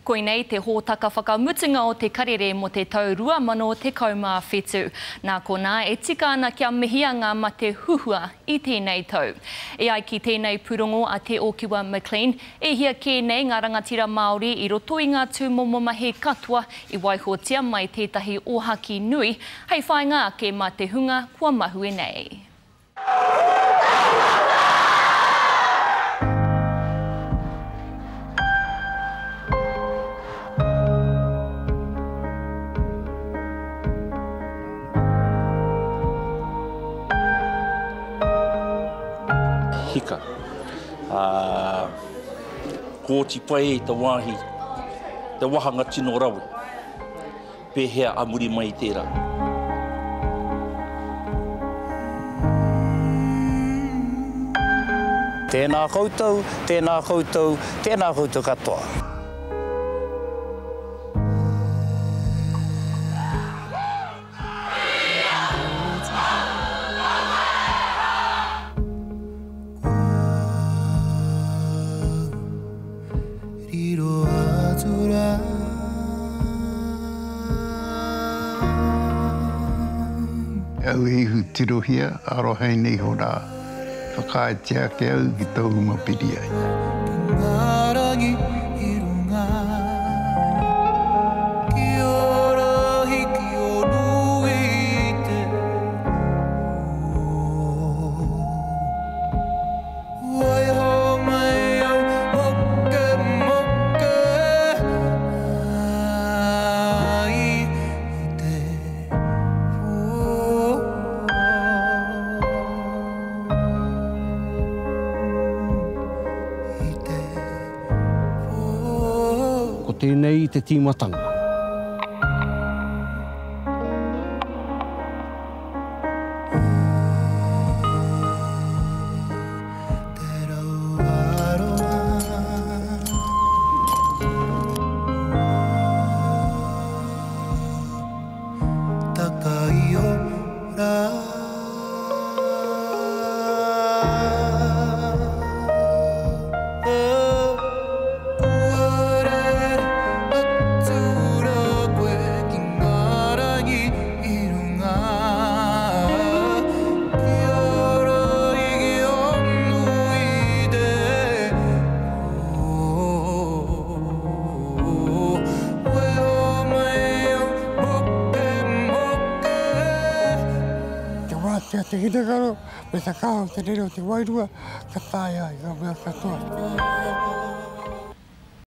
Koinei te hōtaka whakamutunga o Te Karere mō te tau 2017. Nā konā, e tika ana kia mihia ngā mate huhua i tēnei tau. E ai ki tēnei pūrongo a Te Okiwa McLean, e hia kē nei ngā rangatira Māori i roto i ngā tūmomo mahi katoa i waihotia mai tētahi ōhaki nui hei whāinga ake mā te hunga kua mahue nei. Hika. Ā, kua oti pai i te wāhi, te wahanga tino rawe. Pēhea a muri mai i tērā? Tēnā koutou, tēnā koutou, tēnā koutou katoa. Riro atu rā. Au ihu tirohia, arohaina iho rā, whakaaetia ake au ki tōu uma piri ai. Ki ngā rangi i runga, ki ō rahi, ki ō nui i te pō. Waiho mai au moke moke ai i te pō. I te pō. Ko tēnei te tīmatanga. Te wātea te hinengaro me te kaha o te rere o te wairua ka taea ai ngā mea katoa.